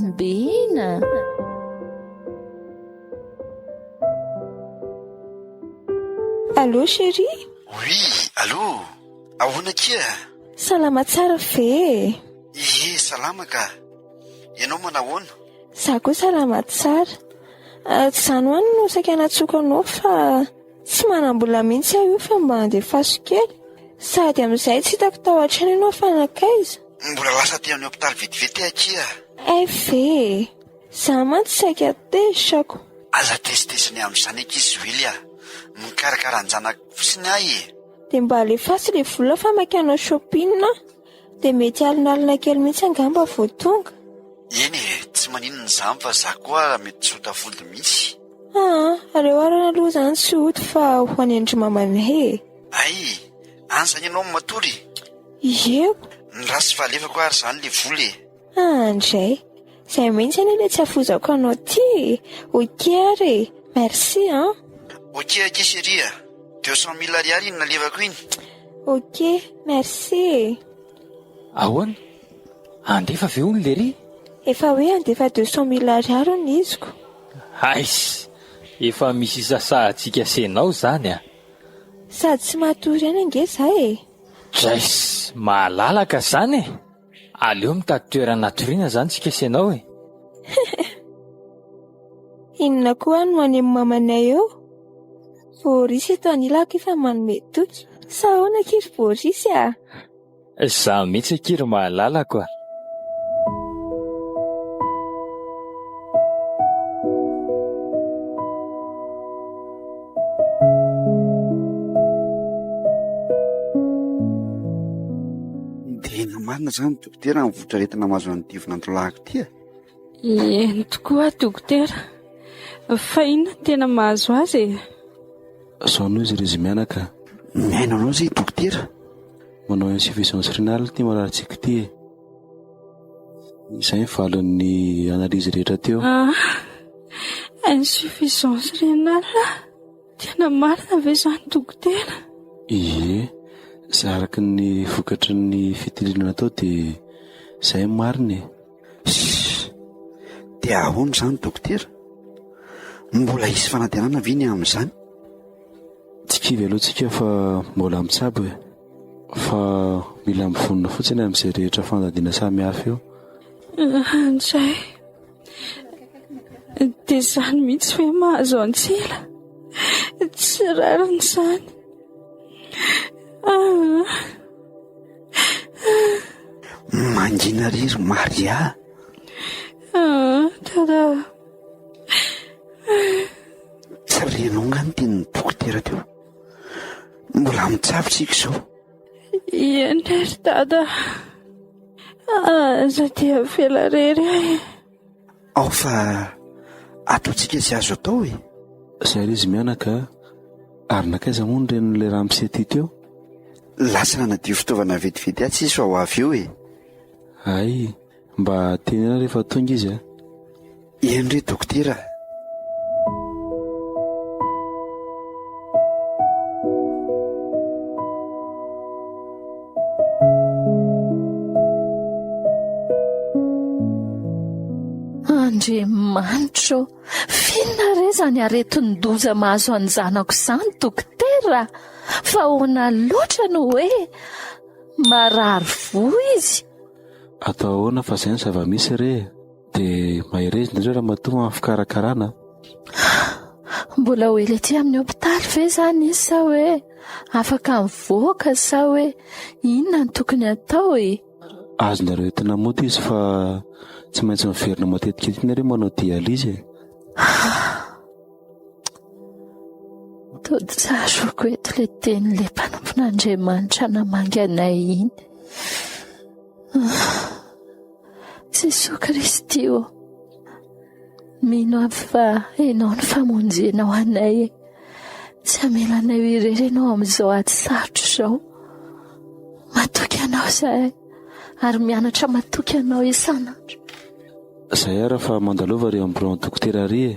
Mbena. Allô chérie? Oui, allô? Ahoana akia? Salama tsara ve e? Ie, salama ka. Ianao manahoana? Za koa salama tsara. Ah, tsy izany ho'a no saika nantsoiko anao fa tsy manam-bola mihitsy aho io fa mba andefaso kely. Sady amin'izay tsy hitako tao an-trano ianao fa nankaiza? Mbola lasa aty amin'ny hopitaly vetivety akia. Hay ve e! Za mantsy saika tezitra ko. Aza tezitezina amin'izany ankizy Willy a! Mikarakara an-janako fotsiny aho e! Dia mba alefaso ilay vola fa maika hanao shopping aho. Dia mety alinalina kely mihitsy angamba vao tonga. Eny e, tsy maninona izany fa za koa mety tsy ho tafody mihitsy. Aa, aleo arana aloha izany tsy hody fa ho any an-dry mamanay e. Hay, any izany ianao no matory? Ie. Ny ratsy fa alefako ary izany ilay vola e. Andray, izay mihitsy anie ilay tsy hafozako anao ity e. Ok ary e, merci an. Ok akia chérie a, 200 mille ariary iny nalefako iny. Ok, merci e. Ahoana? Handefa ve hono lery? Efa hoe handefa 200 mille ariary hono iziko. Haiss! Efa misy isasahantsika sy enao zany a! Sady tsy matory ihany ange za e! Draiss! Malalaka zany e! Aleo mitady toerana hatoriana zany tsika sy enao e! Inona koa no any amin'ny mamanay eo? Boris eto anilako efa manome toky. Sa ahoana akia ry Boris a? Izaho mihitsy akia ry mahalalako a! Tena marina izany dokotera ny votraretina mahazo an'ity vinantolahiko ity a! Eny tokoa dokotera. Fa inona no tena mahazo azy e? Zao no izy ry izy mianaka. Mihaino anao zay dokotera. Manao insuffisance rénale ity mararintsika ity e. Izay ny valin'ny analyse rehetra teo. Ah, insuffisance rénale? Tena marina ve izany dokotera? Ie, izay araka ny vokatry ny fitiliana natao dia izay ny marina e. Ssss! Dia ahoana izany dokotera? Mbola hisy fanantenana ve ny amin'izany? Tsy kivy aloha tsika fa mbola mitsabo e. Fa mila mivonona fotsiny amin'izay rehetra fandadiana samihafa eo. Anjay. Dia izany mihitsy ve mahazo antsila? Tsy rariny izany. Ah. Mangina re ry Maria. Ah, Dada. Tsy renao nga ny tenin'ny dokotera teo. Mbola mitsabo tsika izao. Eny ry Dada. Aza dia avela rery aho e. Ao fa ataontsika izay azo atao e. Izay ry izy mianaka a. Ary nankaiza moa ny renin'ilay ramose ty teo? Lasa nanadio fitaovana vetivety atsy izy fa ho avy eo e. Hay, mba teneno rehefa tonga izy a. Eny re dokotera a. Andriamanitra ô, f'inona re izany aretin-doza mahazo an'ny zanako izany dokotera? Fa ahoana loatra no hoe marary voa izy? Atao ahoana fa izay ny zava-misy re e! Dia mahereza indrindra ramatoa amin'ny fikarakarana a! Mbola ho ela ety amin'ny hopitaly ve izany izy sa hoe afaka mivoaka sa hoe inona no tokony hatao e? Azonareo entina mody izy fa tsy maintsy miverina matetika ety nareo manao dialyse e! Toa tsaroako eto ilay tenin'ilay mpanompon'Andriamanitra namangy anay iny. Jesoa Kristy ô, mino aho fa Ianao no famonjena ho anay e. Tsy hamela anay ho irery Ianao amin'izao ady sarotra izao. Matoky Anao izahay ary mianatra matoky Anao isan'andro. Zay ara fa mandalova ry amin'ny biraon'ny dokotera ary e.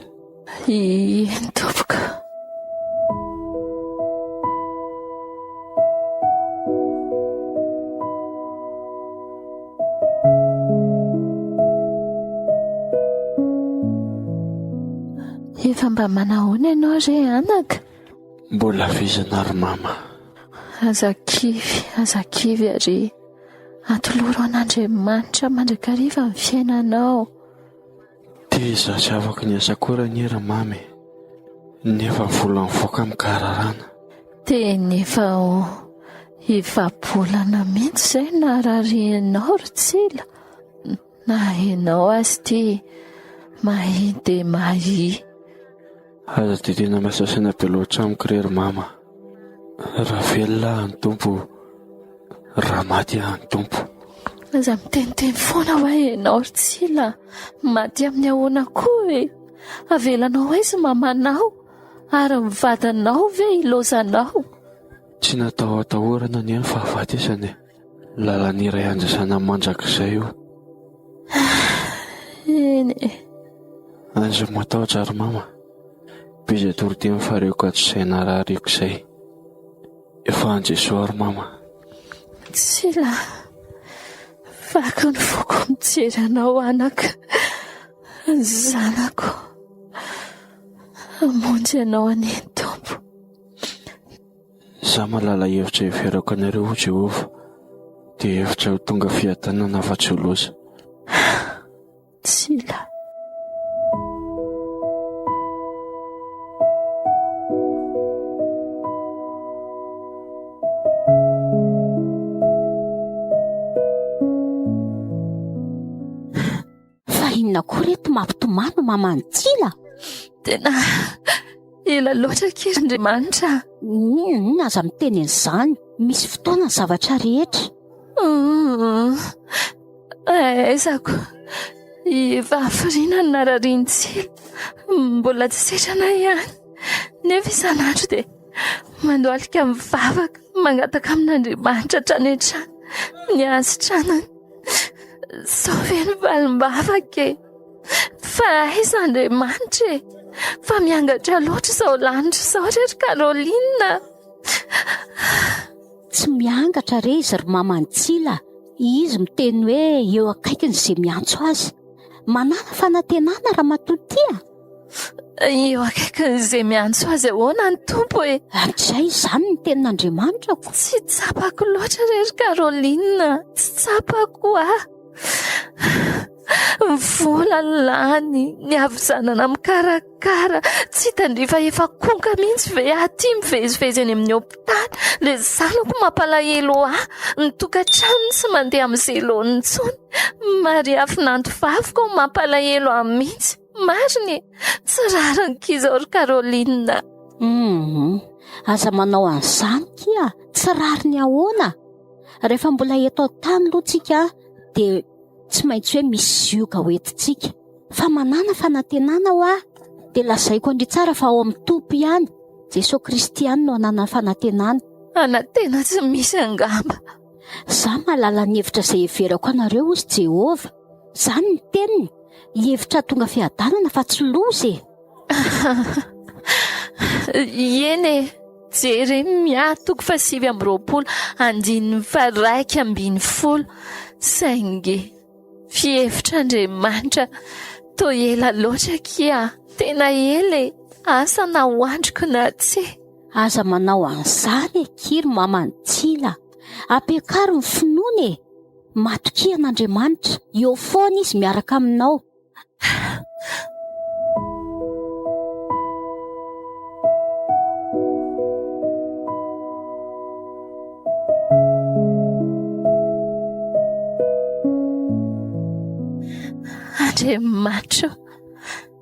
Eny tompoko. Efa mba manahoana ianao re anaka? Mbola vizana ry mama. Aza kivy, aza kivy ary atoloro an'Andriamanitra mandrakariva ny fiainanao. Dia izaho tsy afaka niasa akory anie ry mama e. Nefa ny vola mivoaka mikararana. Tena efa ho efa-bolana mihitsy izay nararianao ry Tsila. Na ianao aza ity mahia dia mahia. Aza dia tena miasa saina be loatra amiko re ry mama. Raha velona aho ny Tompo, raha maty aho ny Tompo. Aza miteniteny foana hoa ianao ry Tsila. Maty amin'ny ahoana koa e? Avelanao aiza mamanao? Ary ny vadinao ve ilaozanao? Tsy natao hatahorana anie ny fahafatesana e. Lalana iray handraisana mandrakizay io. Eny e. Aza matahotra ry mama. Be izay toriteny fa reko hatrizay narariko izay. Efa an'i Jesoa ry mama. Tsila, vaky ny foko mijery anao anaka. Zanako. Hamonjy anao anie ny Tompo. Izaho mahalala hevitra heverako anareo, hoy Jehovah, dia hevitra ho tonga fiadanana fa tsy ho loza. Tsila. Fa inona koa reto mampitomany maman'i Tsila? Tena ela loatra akia Andriamanitra. Inona aza miteny an'izany. Misy fotoana ny zavatra rehetra. Aizako. Efa hafiriana ny nararian'i Tsila. Mbola tsy sitrana ihany. Nefa isan'andro dia mandohalika mivavaka mangataka amin'Andriamanitra hatrany hatrany ny hahasitranany. Sao ve ny valim-bavaka e? Fa aiza Andriamanitra e? Fa miangatra loatra izao lanitra izao re ry Caroline. Tsy miangatra re izy ry maman'i Tsila. Izy miteny hoe eo akaikiny izay miantso azy. Manana fanantenana ramatoa ity a! Eo akaikin'izay miantso azy ahoana ny Tompo e? Hatrizay izany ny tenin'Andriamanitra ko. Tsy tsapako loatra re ry Caroline, tsy tsapako ah. Ny vola lany, ny havizanana mikarakara, tsy hitandrifa efa konka mihitsy ve aho ity mivezivezy eny amin'ny hopitaly, ilay zanako mampalahelo ahy, ny tokantranony tsy mandeha amin'izay laoniny intsony, Maria vinantovaviko mampalahelo ahy mihitsy. Marina e! Tsy rariny kia izao ry Caroline a! Hum, aza manao an'izany kia, tsy rariny ahoana? Rehefa mbola eto an-tany aloha tsika dia tsy maintsy hoe misy zioga hoentintsika. Fa manàna fanantenana hoa, dia lazaiko an-dry tsara fa ao amin'ny Tompo ihany, Jesoa Kristy ihany no ananana fanantenana. Anantena tsy misy angamba. Za mahalala ny hevitra izay heverako anareo hozy Jehovah. Izany ny teniny. Hevitra tonga fiadanana fa tsy loza e! Eny e! Jeremia toko faha 29 andininy faha 11 Saingy fihevitr'Andriamanitra toa ela loatra akia, tena ela e! Asa na ho andriko na tsia. Aza manao an'izany akia ry maman'i Tsila. Ampiakaro ny finoana e! Matokia an'Andriamanitra, eo foana Izy miaraka aminao. Andriamanitra ô,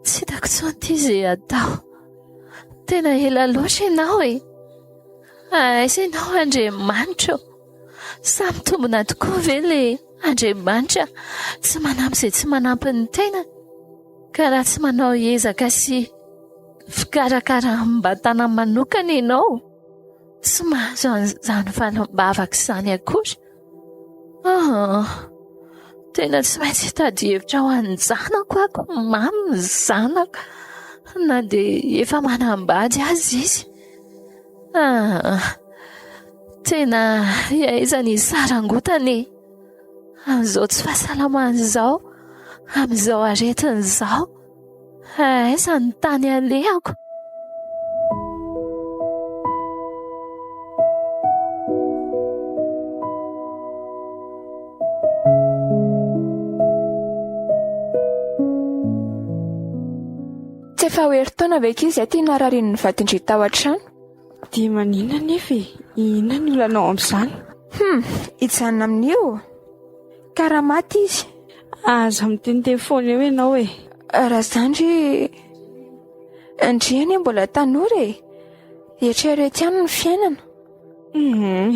tsy hitako intsony ity izay atao. Tena ela loatra ianao e. Aiza ianao Andriamanitra ô? Sa mitombina tokoa ve ilay Andriamanitra tsy manampy izay tsy manampy ny tenany? Ka raha tsy manao ezaka sy fikarakaram-batana manokana ianao, tsy mahazo an'izany valim-bavaka izany akory. Ah, tena tsy maintsy hitady hevitra ho an'ny zanako aho, mamy ny zanako, na dia efa manambady aza izy. Ah, tena aiza ny sarangotana e? Amin'izao tsy fahasalamana izao, amin'izao aretina izao. Aiza ny tany alehako? Tsy efa ho herintaona ve akia izay ity nararian'ny vadin-dry tao an-trano? Dia maninona anefa e? Inona ny olanao amin'izany? Hum, hijanona amin'io? Ka raha maty izy? Aza miteniteny foana eo ianao e. Raha izany ry... Ndry anie mbola tanora e. Eritrereto ihany ny fiainana. Hum,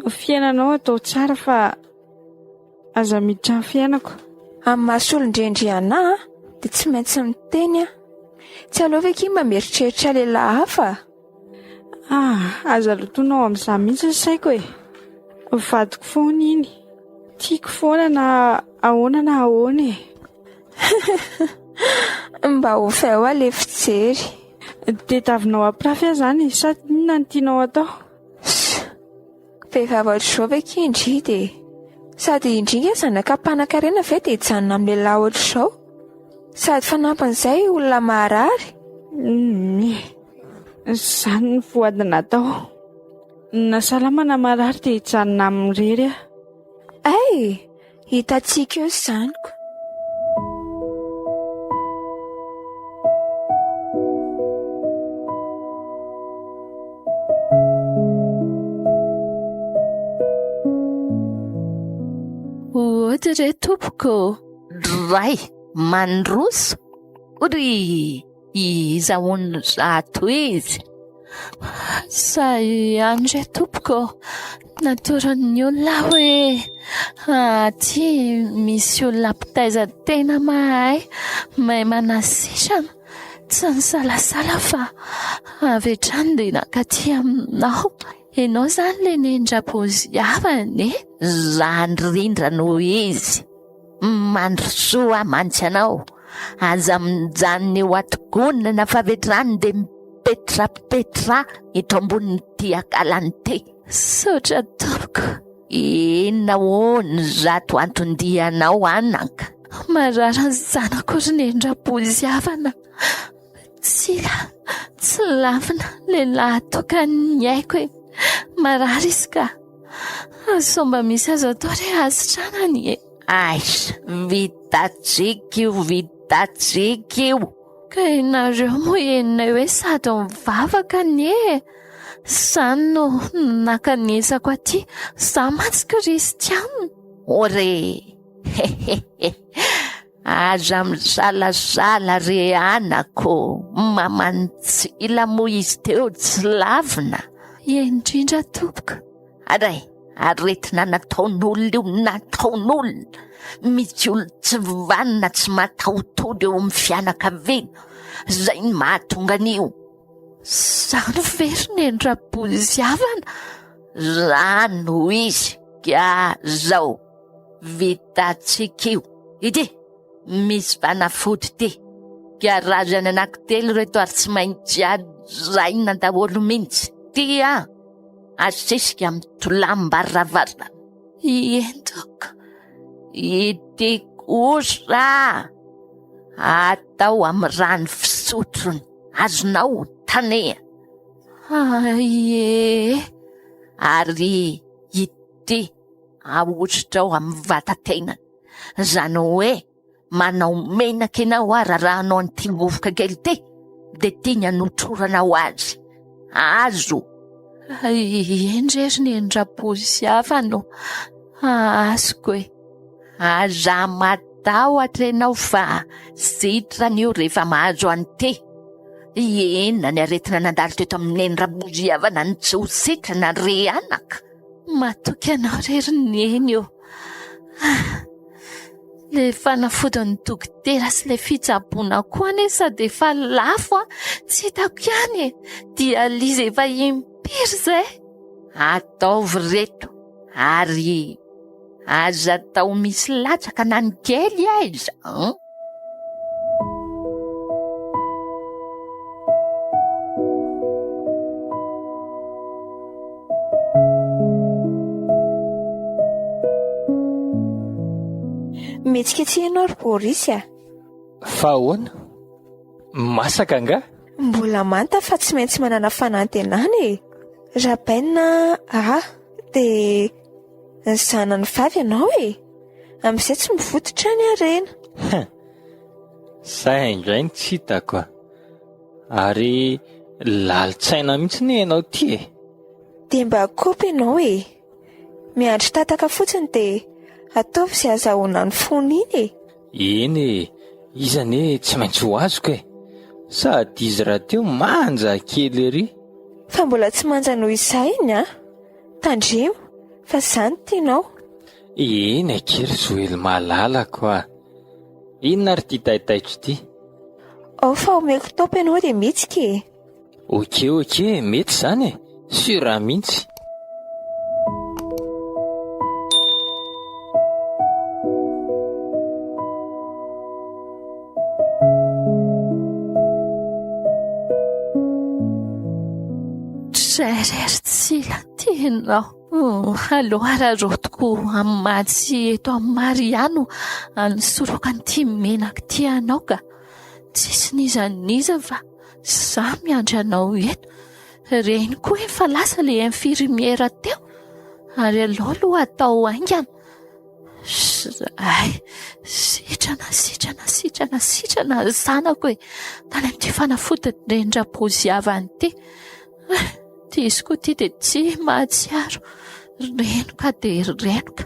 ny fiainanao atao tsara fa aza miditra amin'ny fiainako. Amin'ny maha solon-drendry anà dia tsy maintsy miteny aho. Tsy aleo ve akia mba mieritreritra lehilahy hafa? Ah, aza lotoinao amin'izany mihitsy ny saiko e. Vadiko foana iny. Tiako foana na ahoana na ahoana e. Mba ovay hoa le fijery. Tediavinao hampirafy aho izany sa inona no tianao atao? Ss! Vehivavy ohatr'izao ve akia indry dia. Sady indry nge zanaka mpanankarena ve dia hijanona amin'ny lehilahy ohatr'izao? Sady fanampin'izay olona maharary? Humm. Izany no voady natao. Na salama na marary dia hijanona aminy irery aho. Hay! Hitantsika eo izany ko. Ody re tompoko. Dray mandroso ry iza hono zato izy? Zay ihany re tompoko ô. Natoron'ny olona aho hoe aty misy olona mpitaiza tena mahay, mahay manasitrana. Tsy nisalasala fa avy hatrany dia nankaty aminao. Ianao izany ilay nendra-boziavana e? Izany indrindra no izy. Mandrosoa mantsy anao. Aza mijanona eo atokonana fa avy hatrany dia mipetrapetra eto ambonin'ity akalana ity. Misaotra tompoko. Inona hono izato anton-dianao anaka? Marary ny zanako ry nendra-boziavana. Tsila, tsy lavina, lehilahy tokan'ny aiko e. Marary izy ka. Sao mba misy azo atao re hasitranany e. Aiza, vitatsika io, vitatsika io. Ka ianareo moa henonay hoe sady mivavaka anie e. Izany no nankanesako aty, izaho mantsy kristianina. Ore, hehehe. Aza misalasala re anako, maman'i Tsila moa izy teo tsy lavina. Eny indrindra tompoko. Aray, aretina nataon'olona io, nataon'olona. Misy olona tsy vanona tsy mataho-tody eo amin'ny fianakaviana. Izay no mahatonga an'io. Izany ve ry Neny Raboziavana? Izany no izy ka zao. Vitantsika io. Ity, misy fanafody ity. Karazany anankitelo ireto ary tsy maintsy hajaina daholo mihitsy. Ity an, asesika amin'ny tolam-baravarana. Entiko. Ity kosa atao amin'ny rano fisotrony. Azonao taneha. Aie. Ary ity ahosotra ao amin'ny vata-tenany. Izany hoe manao menaka ianao ararahanao an'ity vovoka kely ity dia ity ny anotroranao azy. Azo. Eny re ry Neny Raboziava no azoko e. Aza matahotra ianao fa sitrana io rehefa mahazo an'ity. Inona ny aretina nandalo teto amin'i Neny Raboziavana no tsy ho sitrana ry anaka? Matoky anao re ry Neny ô. Ilay fanafodin'ny dokotera sy ilay fitsaboana koa anie sady efa lafo an, tsy hitako ihany e. Dialyse efa impiry izay. Ataovy reto ary aza atao misy latsaka na ny kely aiza an. Mihetsiketsehina ianao ry Boris a! Fa ahoana? Masaka angaha? Mbola manta fa tsy maintsy manana fanantenana e! Rabaina a! Dia ny zanany vavy ianao e! Amin'izay tsy mivototra ny harena. Hein! Zay indray no tsy hitako a! Ary lalin-tsaina mihitsy anie ianao ity e! Dia mba kopy ianao e! Miandry tataka fotsiny dia ataovy izay azahoana ny fony iny e! Eny e, izy anie tsy maintsy ho azoko e! Sady izy rahateo manja kely ery. Fa mbola tsy manja noho izaho iny an! Tandremo fa izaho no tianao. Eny akia ry Zoely malalako a! Inona ary ity taitaitro ity? Ao fa omeko top ianao dia mitsiky e! Ok ok, mety izany e! Sûr mihitsy. Trerertsila tianao. Aleo araraotiko amin'ny maha tsy eto amin'ny Maria no anosorako an'ity menaka ity anao ka. Tsisy n'iza n'iza fa za miandry anao eto. Reny koa efa lasa ilay infirmiera teo ary aleo aloha atao haingana. Ay, sitrana, sitrana, sitrana, sitrana ny zanako e. Tany amin'ity fanafodin'i Rapoziavana ity. Ity izy koa ity dia tsy mahatsiaro. Renoka dia renoka.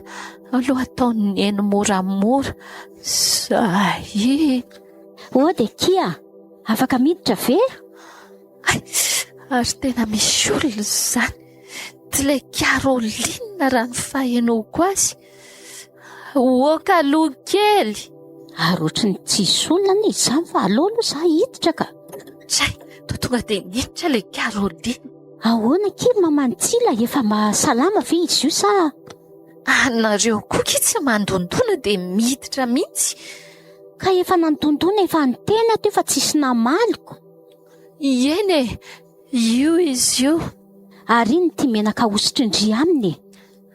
Aleo ataon'i Neny moramora. Zay. Ody akia, afaka miditra ve? Hay, ary tena misy olona izany. Tsy ilay Caroline raha ny fahenoako azy. Oka aloha kely. Ary ohatry ny tsisy olona anie izany fa aleo aloha za hiditra ka. Tray, toa tonga dia niditra ilay Caroline. Ahoana akia ry maman'i Tsila, efa mba salama ve izy io sa? Anareo koa ki tsy mandondona dia miditra mihitsy. Ka efa nandondona efa niteny aho teo fa tsisy namaliko. Ieny e, io izy io. Ary iny ity menaka ahosotry ndry aminy e.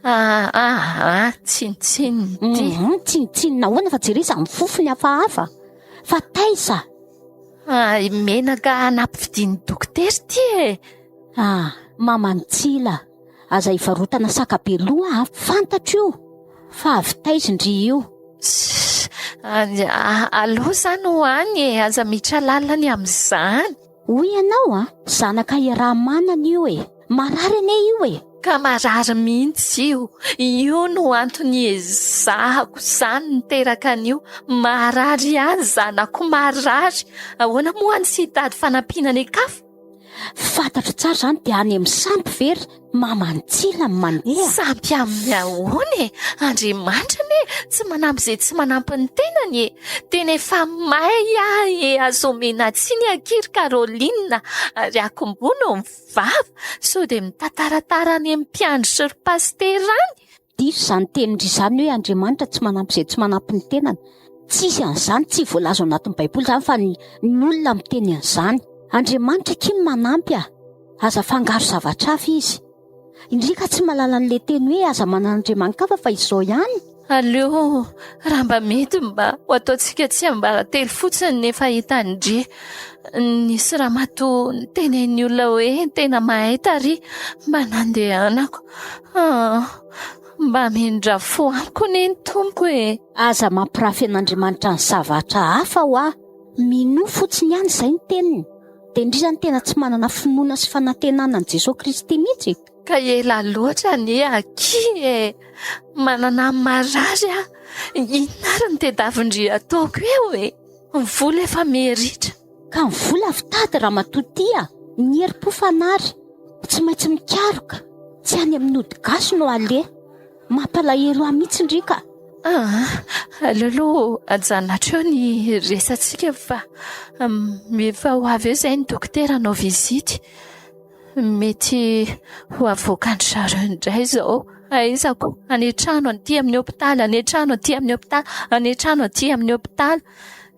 Ah ah ah, tsinontsinona ity. Hum, tsinontsinona ahoana fa jereo izany fofony hafahafa. Fa taiza? Ah, menaka nampividian'ny dokotera ity e. Ah, maman'i Tsila, aza ivarotana saka be loha a, fantatro io. Fa avy taiza ndry io? Tss, aleo izany ho any e, aza miditra lalina ny amin'izany. Hoy ianao a, zanaka iaraha-manana io e, marary anie io e. Ka marary mihitsy io, io no antony iezahako izany niteraka an'io, marary ihany zanako marary, ahoana moa any tsy hitady fanampiana any an-kafa? Fantatro tsara izany dia any amin'ny sampy ve ry maman'i Tsila no mandeha? Sampy amin'ny ahoana e? Andriamanitra anie tsy manampy izay tsy manampy ny tenany e! Tena efa may aho e! Aza omena tsiny akia ry Caroline ary akombono ny vava sao dia mitantaratara any amin'ny mpiandry sy ry pasitera any! Diso izany tenin-dry izany hoe Andriamanitra tsy manampy izay tsy manampy ny tenany. Tsisy an'izany, tsy voalaza ao anatin'ny Baiboly izany fa ny olona miteny an'izany. Andriamanitra akia no manampy a! Aza afangaro zavatra hafa izy. Indria ka tsy mahalala an'ilay teny hoe aza manana Andriamani-kafa fa izao ihany. Aleo raha mba mety mba ho ataontsika tsiambaratelo fotsiny ny efa hitan-dry. Nisy ramatoa nitenenin'ny olona hoe tena mahay tary mba nandehanako. Ah, mba hamindra fo amiko anie ny Tompo e! Aza mampirafy an'Andriamanitra ny zavatra hafa hoa. Minoa fotsiny ihany izay ny teniny. Dia ndry izany tena tsy manana finoana sy fanantenana an'i Jesoa Kristy mihitsy e! Ka ela loatra anie akia e! Manana marary aho, inona ary no tedavin-dry ataoko eo e? Ny vola efa miha-ritra. Ka ny vola fitady ramatoa ty a! Ny herim-po fanary, tsy maintsy mikaroka, tsy any amin'ny ody gasy no aleha. Mampalahelo ahy mihitsy ndry ka! Aa, aleo aloha ajanona hatreo ny resatsika fa efa ho avy eo izay ny dokotera hanao visite. Mety ho avoakan-dry zareo indray izao. Aiza ko? Any an-trano aty amin'ny hopitaly, any an-trano aty amin'ny hopitaly, any an-trano aty amin'ny hopitaly.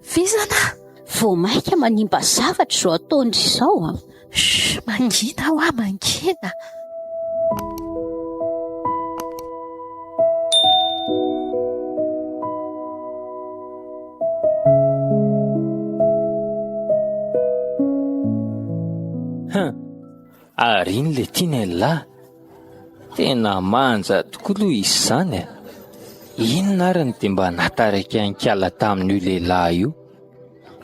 Vizana aho! Vao mainka manimba zavatra izao ataon-dry izao an! Chut, mangina hoa, mangina! Hum! Ary iny le tiana elah! Tena manja tokoa aloha izy izany e! Inona ary no dia mba nahatarika an'i-kala tamin'io lehilahy io?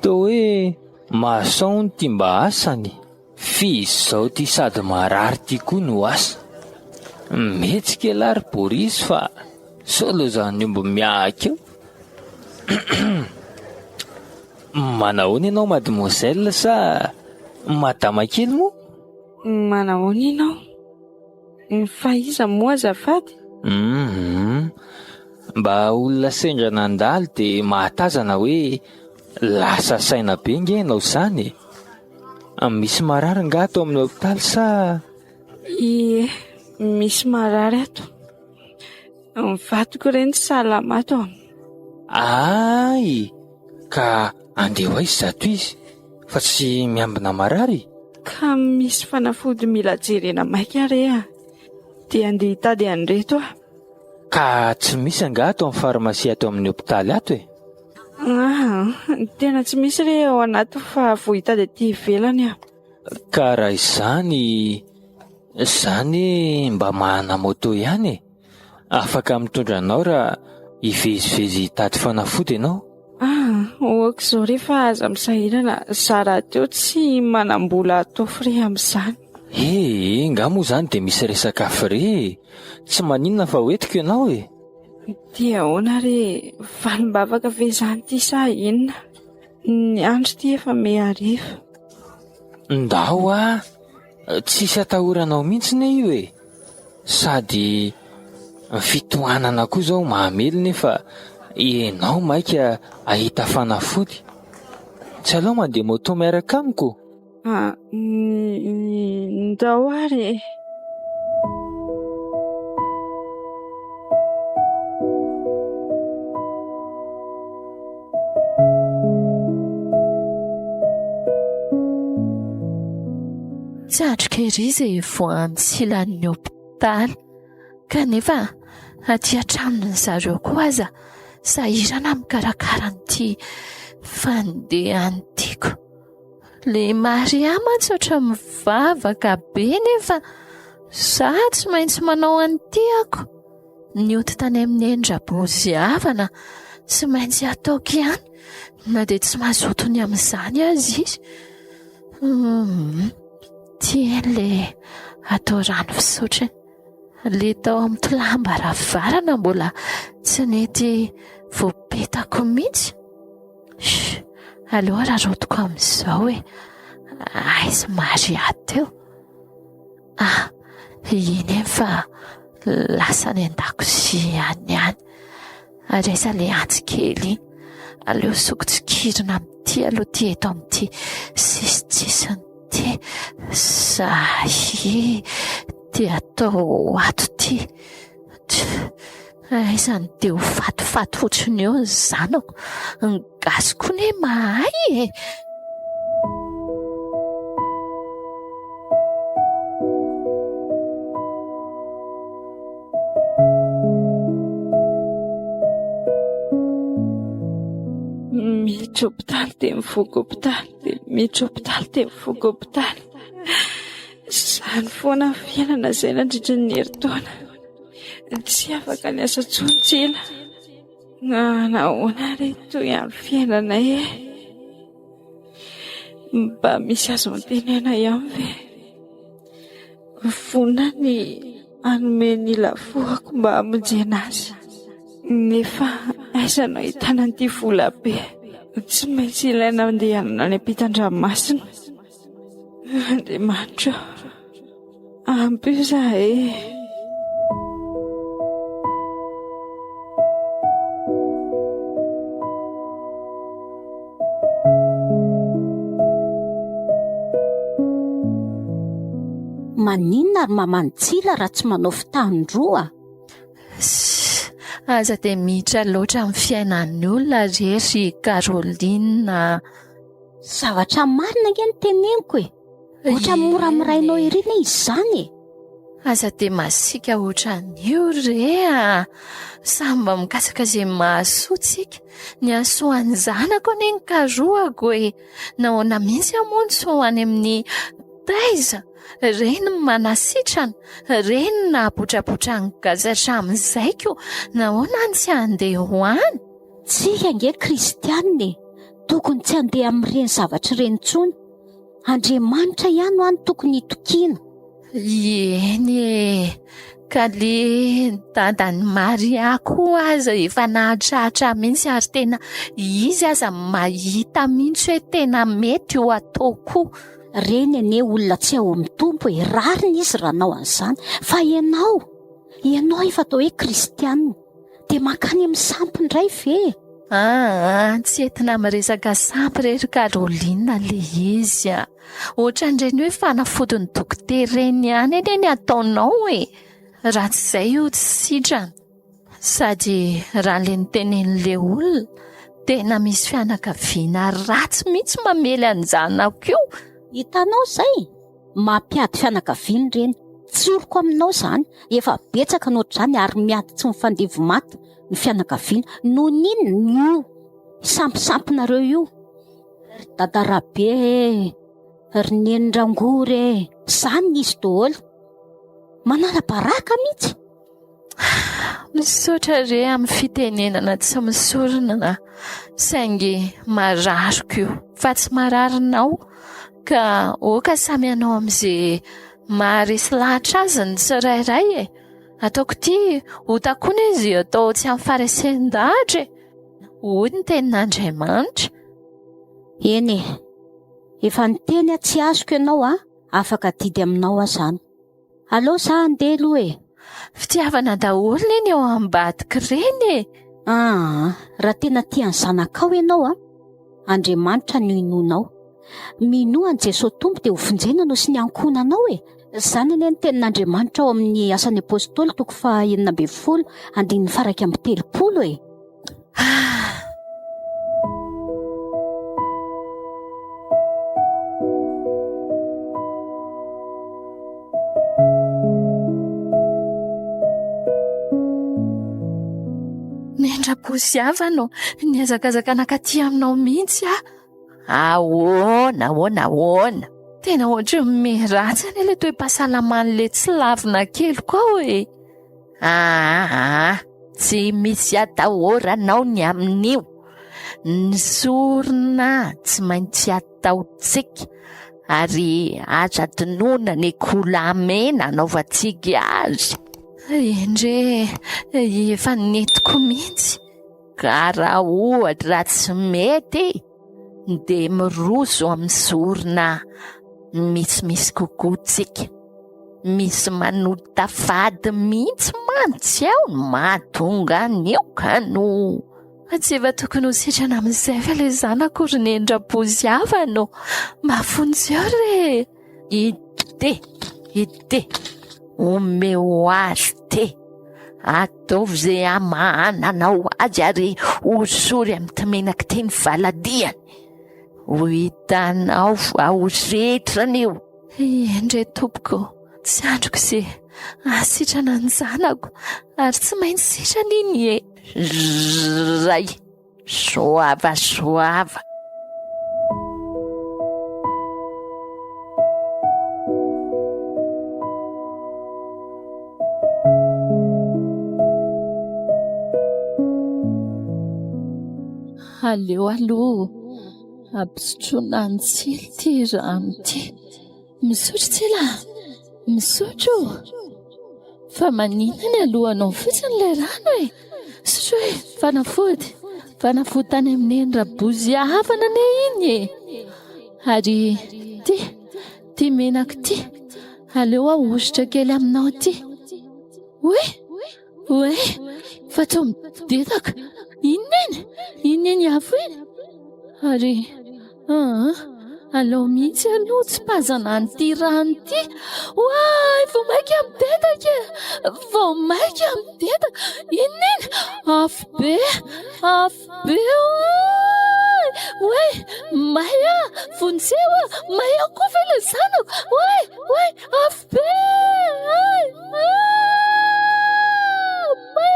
Toa hoe maçon hono ity mba asany, f'izao ity sady marary ity koa no asa. Mihetsika elah ry Boris fa sao lozan'ny omby mihahaka eo. Manahoana ianao mademoiselle sa madama kely moa? Manahoana ianao? Fa iza moa azafady? Hum, mba olona sendra nandalo dia mahatazana hoe lasa saina be nge ianao izany e! Misy marary nga ato amin'ny hopitaly sa? Ie, misy marary ato. Ny vadiko ireny tsy salama ato. Ay! Ka andeha ho aiza izato izy fa tsy miambina marary? Ka misy fanafody mila jerena maika re a! Dia andeha hitady an'ireto aho. Ka tsy misy angaha ato amin'ny farmasia ato amin'ny hopitaly ato e? Ah, tena tsy misy re ao anaty fa vao hitady aty ivelany aho. Ka raha izany, izany mba manana moto ihany e! Afaka mitondra anao raha hivezivezy hitady fanafody ianao. Ah, ok izao re fa aza misahirana, za rahateo tsy manam-bola atao frais amin'izany. He, nga moa izany dia misy resaka frais e! Tsy maninona fa hoentiko ianao e! Dia ahoana re, valim-bavaka ve izany ity sa inona? Ny andro ity efa miha-hariva. Ndao a! Tsisy atahoranao mihitsy ne io e! Sady ny fitohanana koa izao mahamely nefa ianao maika ahita fanafody. Tsy aleo mandeha moto miaraka amiko? Ah, ndao ary e! Tsy andriko ery izay hivoahan'ny silan'ny hopitaly, kanefa aty an-tranony zareo koa aza sahirana mikarakara an'ity fandehany tiako. Le Maria mantsy ohatran'ny mivavaka be nefa za tsy maintsy manao an'ity ako. Nioty tany amin'ny Neny havana tsy maintsy ataoko ihany na dia tsy mazoto ny amin'izany aza izy. Hum, tiany le atao rano fisotro iny. Le tao amin'ny tolam-baravarana mbola tsy nety voapetako mihitsy. Chut, aleo araraotiko amin'izao e. Aiza Maria teo? Ah, iny eny fa lasa any an-dakozia any ihany. Ary aiza ilay antsy kely iny? Aleo sokitsikirina amin'ity aloha ity eto amin'ity sisintsisiny ity. Zay, dia atao ato ity. Aiza no dia ho fatifaty ohatran'ny eo ny zanako. Ny gasy koa anie mahay e! Miditra hopitaly dia mivoaka hopitaly dia miditra hopitaly dia mivoaka hopitaly. Izany foana ny fiainana izay nandritra ny herintaona. Tsy afaka niasa intsony Tsila. Na nahoana re toy ihany fiainanay e? Mba misy azo antenaina ihany ve? Vonona ny hanome ny lafohako mba hamonjena azy. Nefa aiza no ahitana an'ity vola be? Tsy maintsy ilaina andehanana any ampitan-dranomasina. Andriamanitra ô, ampio izahay e. Maninona ry maman'i Tsila raha tsy manao fitahan-droa? Ssss, aza dia miditra loatra amin'ny fiainan'ny olona re ry Caroline a! Zavatra marina ange no teneniko e! Ohatran'ny mora amin'ny rainao ery anie izany e! Aza dia masiaka ohatran'io re a! Samy mba mikatsaka izay mahasoa tsika. Ny hahasoa ny zanako anie no karohako e! Nahoana mihitsy aho moa no tsy ho any amin'ny. Taiza? Ireny no manasitrana, ireny no nahabotrabotra ny gasy hatramin'izay koa nahoana no tsy handeha ho any? Tsika ange kristianina e! Tokony tsy handeha amin'ireny zavatra ireny intsony. Andriamanitra ihany hoa no tokony hitokiana. Eny e! Ka le dadan'i Maria koa aza efa nahatratra mihitsy ary tena izy aza mahita mihitsy hoe tena mety io ataoko io. Reny anie olona tsy ao amin'ny Tompo e, rariny izy raha hanao an'izany, fa ianao, ianao efa atao hoe kristianina, dia mankany amin'ny sampy indray ve e? Aa, tsy entina miresaka sampy re ry Caroline le izy a! Ohatran'ireny hoe fanafodin'ny dokotera ireny ihany anie ny ataonao e! Raha tsy izay io tsy sitrana. Sady raha le notenenin'le olona, tena misy fianakaviana ratsy mihitsy mamely an-janako io. Hitanao izay? Mampiady fianakaviana ireny. Tsoriko aminao izany, efa betsaka ny ohatr'izany ary miady tsy mifandevy maty ny fianakaviana. Noho ny inona? Io sampisampinareo io. Ry dada Rabe e, ry neny Rangory e, izany ny izy daholo. Manala baraka mihitsy. Misaotra re amin'ny fitenenana tsy misorona saingy marariko io fa tsy mararinao ka oka samy hanao amin'izay maharesy lahatra azy ny tsirairay e. Ataoko ity ota koa izy atao tsy amin'ny faharesen-dahatra e. Hoy ny tenin'Andriamanitra. Eny e, efa niteny aho tsy azoko ianao a, afaka adidy aminao aho izany. Aleo za handeha aloha e! Fitiavana daholo anie ny ao ambadika ireny e! Aa, raha tena tia ny zanakao ianao a, Andriamanitra no inoanao. Minoa an'i Jesoa Tompo dia ho vonjena anao sy ny ankohonanao e! Izany anie ny tenin'Andriamanitra ao amin'ny Asan'ny Apostoly toko faha 16 andininy faha 31 e! Mendra-po sy havana ô, nihazakazaka nankaty aminao mihitsy aho. Ahoana, ahoana, ahoana? Tena ohatry ny miharatsy anie ilay toe-pahasalaman'ilay tsy lavina keliko ao e. Aa, tsy misy atahoranao ny amin'io. Ny sorona tsy maintsy ataontsika ary aza adinoina ny kolamena anaovantsika azy. Endre, efa nentiko mihitsy. Ka raha ohatra tsy mety dia miroso amin'ny sorona misimisy kokoa tsika. Misy manota fady mihitsy mantsy ao no mahatonga an'io ka no. Tsy efa tokony ho sitrana amin'izay fa ilay zanako ry neny Rabozy havana ô! Mba vonjeo re! Ity, ity, omeo azy ity. Ataovy izay hamahananao azy ary hosory amin'ity menaka ity ny faladiany. Ho hitanao fa ho sitrana io. Endre tompoko, tsy andriko izay hahasitrana ny zanako ary tsy maintsy sitrana iny e. Zay, soava soava. Aleo aloha ampisotroina an'i Tsily ity rano ity. Misotro Tsila a! Misotro! Fa maninona ny alohanao fotsiny ilay rano e? Sotro e! Fanafody! Fanafody tany amin'ny neny Rabozy havana anie iny e! Ary ity, ity menaka ity, aleo ahosotra kely aminao ity. Oay! Oay! Fa toa midedaka! Inona iny? Inona iny afo iny? Ary aa, aleo mihitsy aloha tsy pazana an'ity rano ity. Oay! Vao mainka midedaka e! Vao mainka midedaka! Inona iny? Afo be! Afo be! Oay! Oay! May aho! Vonjeo aho! May aho koa ve ilay zanako? Oay! Oay! Afo be! Ay! Ah! May!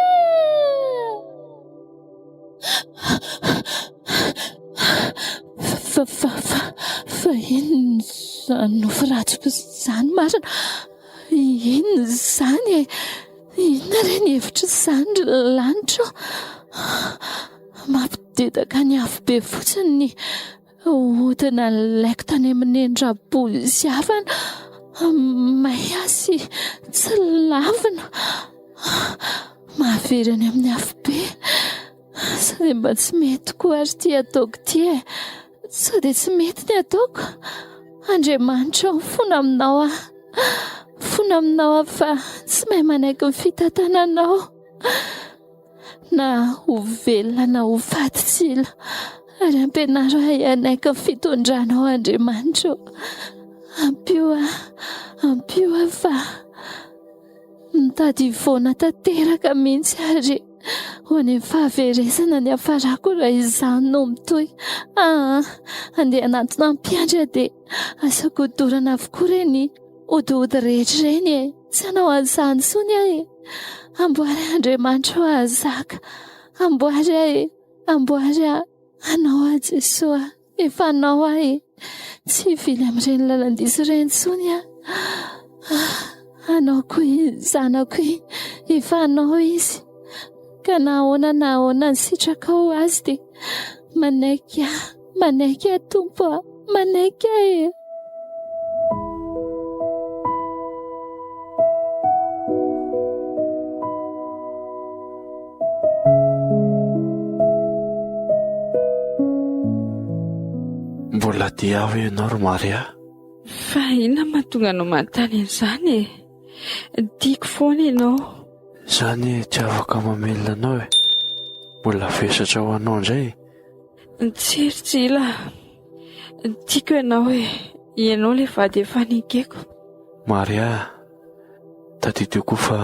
Fa, fa, fa, fa inona? Inona izany nofy ratsiko izany marina? Inona izany e? Inona re ny hevitr'izany ry lanitra ô? Mampidedaka ny afobe fotsiny ny ody nalaiko tany amin'ny neny sy havana. May ahy sy tsy lavina. Mahavery any amin'ny afobe. Sao dia mba tsy mety koa ary ity ataoko ity e? Sao dia tsy mety ny ataoko? Andriamanitra ô, mifona aminao aho. Mifona aminao aho fa tsy mahay manaiky ny fitantananao. Na ho velona na ho faty tsy ila. Ary ampianaro ahy hanaiky ny fitondranao Andriamanitra ô. Ampio aho, ampio aho fa Mitady hivoana tanteraka mihitsy ary ho any amin'ny fahaverezana ny hafarako raha izany no mitohy. Aa, andeha hanantona mpiandry aho dia asaiko hodorana avokoa ireny hodiody rehetra ireny e. Tsy hanao an'izany intsony aho e. Amboary ahy Andriamanitra ô hahazaka. Amboary ahy e. Amboary ahy. Anao aho Jesoa. Efa anao aho e! Tsy hivily amin'ireny lalan-diso ireny intsony aho. Ah, anao koa iny zanako iny, efa anao izy. Ka na ahoana na ahoana ny sitrakao ho azy dia manaiky aho, manaiky aho Tompo a, manaiky aho e! Mbola tia ahy ve ianao ry Maria? Fa inona mahatonga anao manontany an'izany e? Tiako foana ianao. Za anie tsy afaka mamelona anao e. Mbola vesatra ho anao indray e. Tsia ry Jila a. Tiako ianao e. Ianao ilay vady efa nekeko. Maria a, tadidio koa fa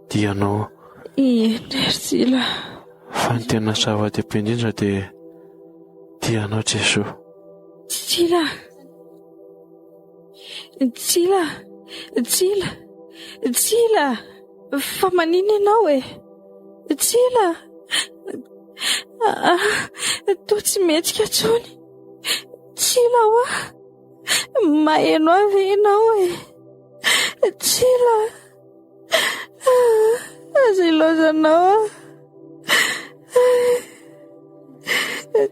tia anao aho. Eny ry Jila. Fa ny tena zava-dehibe indrindra dia tia anao Jesoa. Jila. Jila. Jila. Jila. Fa maninona ianao e? Jila. Ah, toa tsy mihetsika intsony. Jila hoa. Maheno ahy ve ianao e? Jila. Aza ilaozanao aho.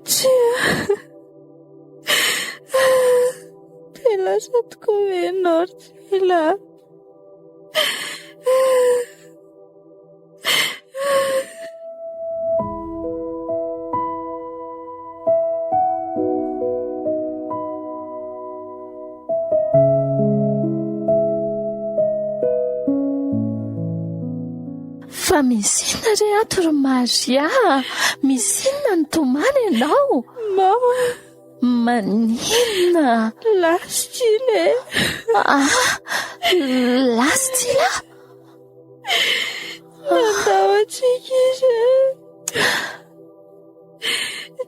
Tsia. Dia lasa tokoa ve ianao ry Jila? Fa misy inona re ato ry Maria a? Misy inona no tomany ianao? Mama. Maninona? Lasa Tsila e. Ah, lasa Tsila? Nandao antsika izy e.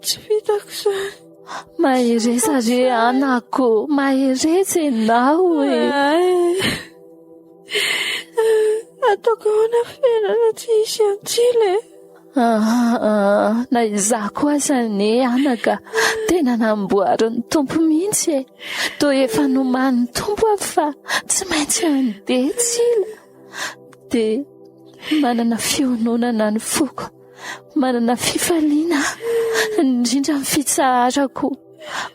Tsy vitako izany. Mahereza re anako, mahereza ianao e. Ataoko ahoana fiainana tsy hisy an'i Tsila e. Ah, na izaho koa aza anie anaka, tena namboarin'ny Tompo mihitsy e. Toa efa nomanin'ny Tompo aho fa tsy maintsy handeha Tsila. Dia manana fiononana ny foko, manana fifaliana aho, indrindra ny fitsaharako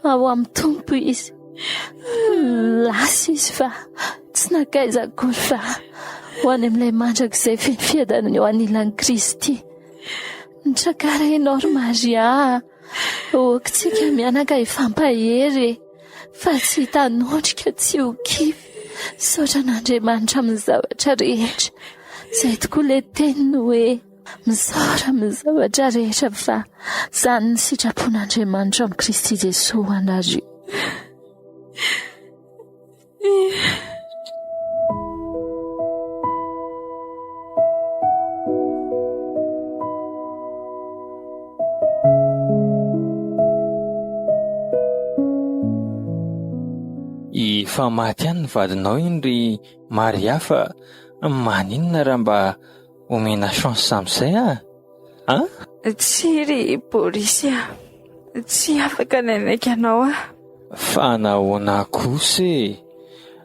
ao amin'ny Tompo izy. Lasa izy fa tsy nankaiza akory fa ho any amin'ilay mandrakizay feno fiadanana eo anilan'i Kristy. Nitrakara ianao ry Maria a! Oakintsika mianaka hifampahery e! Fa tsy hitanondrika tsy ho kivy. Misaotra an'Andriamanitra amin'ny zavatra rehetra. Izay tokoa ilay teniny hoe. Misaora amin'ny zavatra rehetra fa izany ny sitrapon'Andriamanitra amin'i Kristy Jesoa ho anareo. Efa maty ihany ny vadinao iny ry Maria fa maninona raha mba Omena chance amin'izay ah! An? Tsia ry Boris a! Tsy afaka ny hanaiky anao aho. Fa nahoana kosa e?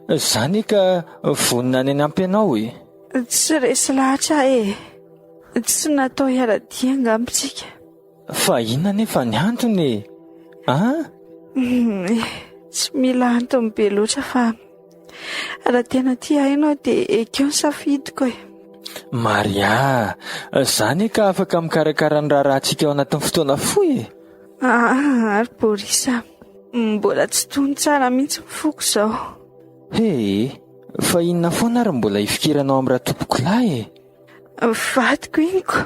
Za anie ka vonona ny hanampy anao e. Tsy resy lahatra aho e. Tsy natao hiara-dia angamba isika. Fa inona anefa ny antony e? An? Tsy mila antony be loatra fa raha tena tia ahy ianao dia ekeo ny safidiko e. Maria, za anie ka afaka mikarakara ny raharahantsika ao anatin'ny fotoana fohy e. Ah, ary Boris a, mbola tsy tony tsara mihitsy ny foko izao. He, fa inona foana ary mbola hifikiranao amin'ny ratompokolahy e? Vadiko iny ko.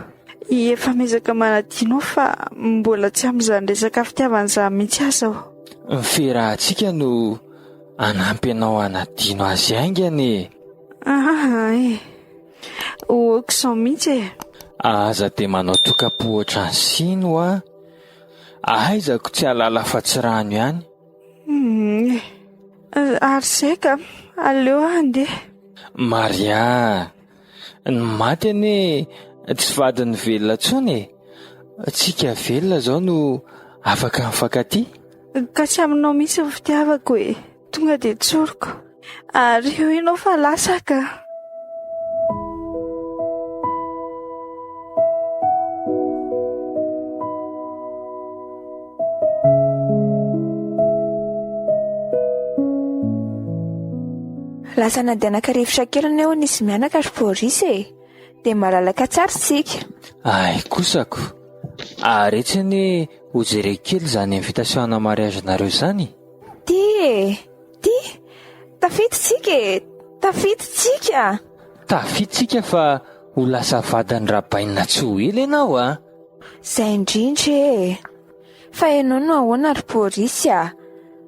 Efa miezaka manadino aho fa mbola tsy amin'izany resaka fitiavana izany mihitsy aza aho. Ny fiarahantsika no hanampy anao hanadino azy haingana e. Aa e. Ohatr'izao mihitsy e. Aza dia manao tokam-po ohatran'ny siny hoa. Aiza ko tsy hahalala afa-tsy rano ihany. Humm. Ary izay ka, aleo aho handeha. Maria, ny maty anie tsy vadin'ny velona intsony e. Tsika velona izao no afaka mifankatia. Ka tsy aminao mihitsy ny fitiavako e. Tonga dia tsoriko. Ary eo ianao fa lasa ka. Lasa nandeha naka rivotra kely anie hono izy mianaka ry Boris e! Dia malalaka tsara isika. Ay kosako! Ary etsy anie ho jereko kely izany invitation ana mariage-nareo izany. Ty e! Ty! Tafita tsika e! Tafita tsika! Tafita tsika fa ho lasa vadin'i Rabainina tsy ho ela ianao a! Zay indrindra e! Fa ianao no ahoana ry Boris a?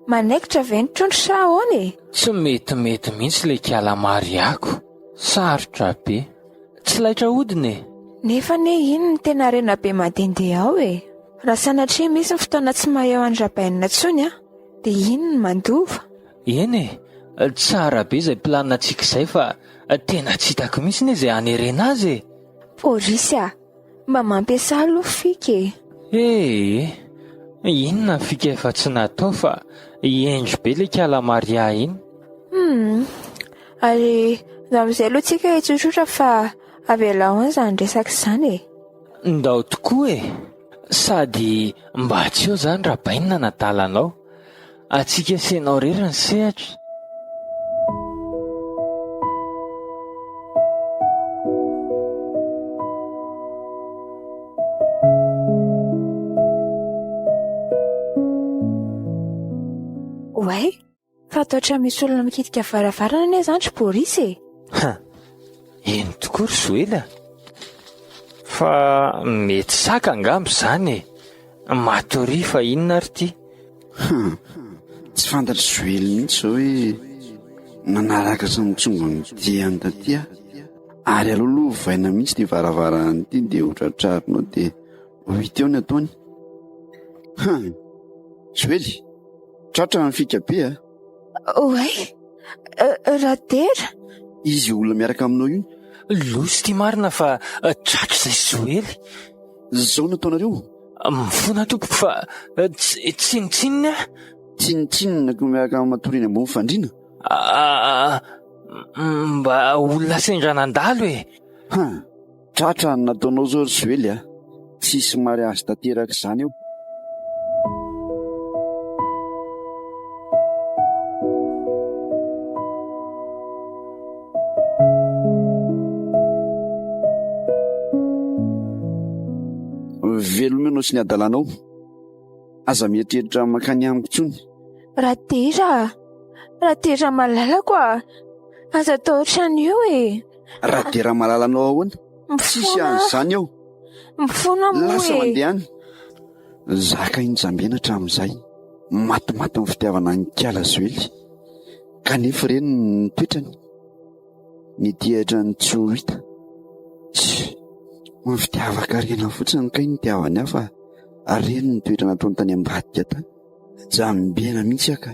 Manaikitra ve ny trondro sa ahoana e? Tsy metimety mihitsy ilay kiala Mariako. Sarotra be. Tsy laitra hodina e! Nefa anie iny no tena harena be mandehandeha ao e! Raha sanatria misy ny fotoana tsy maha eo an'i Rabainina intsony an, dia iny no mandova. Eny e! Tsara be izay planina-tsika izay fa tena tsy hitako mihitsy anie izay hanerena azy e! Boris a! Mba mampiasà aloha fika e! Ee! Inona ny fika efa tsy natao fa hendry be ilay kala Maria iny. Hum! Ary amin'izay aloha tsika hitsotsotra fa avelao any izany resaka izany e! Ndao tokoa e! Sady mba tsy eo zany Rabainina nanadala anao. Antsika sy ianao irery ny sehatra. Oay! Fantatra misy olona mikitika varavarana anie izany ry Boris e! Ha! Eny tokoa ry Zoely a! Fa mety saka angamba izany e! Matoria fa inona ary ity? Ha! Tsy fantatr'i Zoely mihitsy izao hoe nanaraka sy nitsongo ny diany taty aho. Ary aleo aloha ovaina mihitsy ity varavarana ity dia ho tratrarinao dia ho hita eo ny ataony. Ha! Zoely! Tratra ny fika be a! Oay! Radera! Izy io olona miaraka aminao io. Loza ity marina fa tratra izay Zoely. Zao no ataonareo? Mifona tompoko fa tsinontsinona aho. Tsinontsinona ko miaraka matory eny ambony fandriana? Mba olona sendra nandalo e! Ha! Tratra ny nataonao zao ry Zoely a! Tsisy mariazy tanteraka izany eo. Veloma ianao sy ny adalanao. Aza mieritreritra mankany amiko intsony. Radera a! Radera malalako a! Aza atao ohatran'io e! Radera malalanao ahoana? Tsisy an'izany eo. Mifona moa e. Lasa mandeha any. Zaka iny jambena hatramin'izay. Matimaty ny fitiavana an'i Kiala Zoely. Kanefa ireny ny toetrany. Ny dihatra ny tsy ho hita. Tsy ny fitiavan-karena fotsiny kay ny itiavany ahy fa ireny ny toetra nataony tany ambadika tany. Jambena mihitsy aho ka.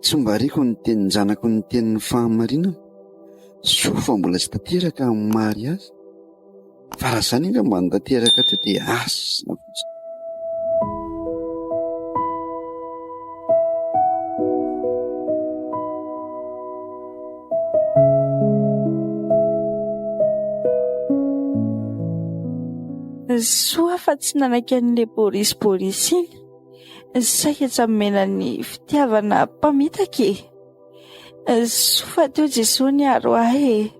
Tsy mba reko ny tenin-janako niteny ny fahamarinana. Soa fa mbola tsy tanteraka ny mariazy. Fa raha izany angamba no tanteraka teo dia hasina fotsiny. Soa fa tsy nanaiky an'ilay Boris Boris iny. Saika tsy hamena ny fitiavana mpamitaka e. Soa fa teo Jesoa niaro ahy e.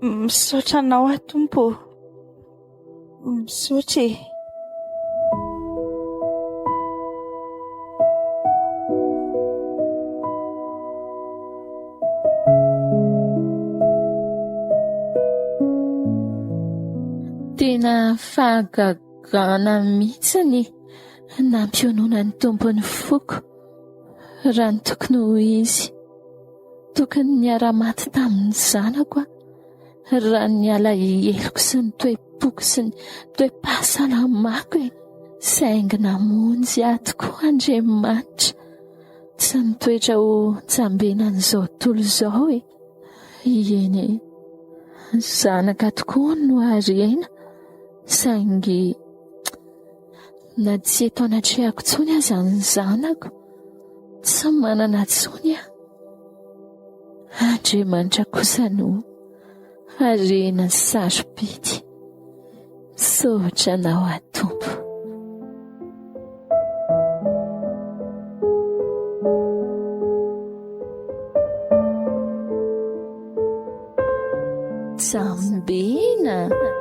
Misaotra anao aho Tompo ô. Misaotra e. Tena fahagagana mihitsy ny nampiononan'ny Tompo ny foko raha ny tokony ho izy. Tokony niara-maty tamin'ny zanako aho. Raha ny alaheloko sy ny toe-poko sy ny toe-pahasalamako e, saingy namonjy ahy tokoa Andriamanitra. Tsy nitoetra ho jambenan'izao tontolo izao e. Eny e, zanaka tokoa no harena, saingy na tsy eto anatrehako intsony aza ny zanako, tsy manana intsony aho. Andriamanitra kosa no harena sarobidy. Misaotra anao aho Tompo. Jambena.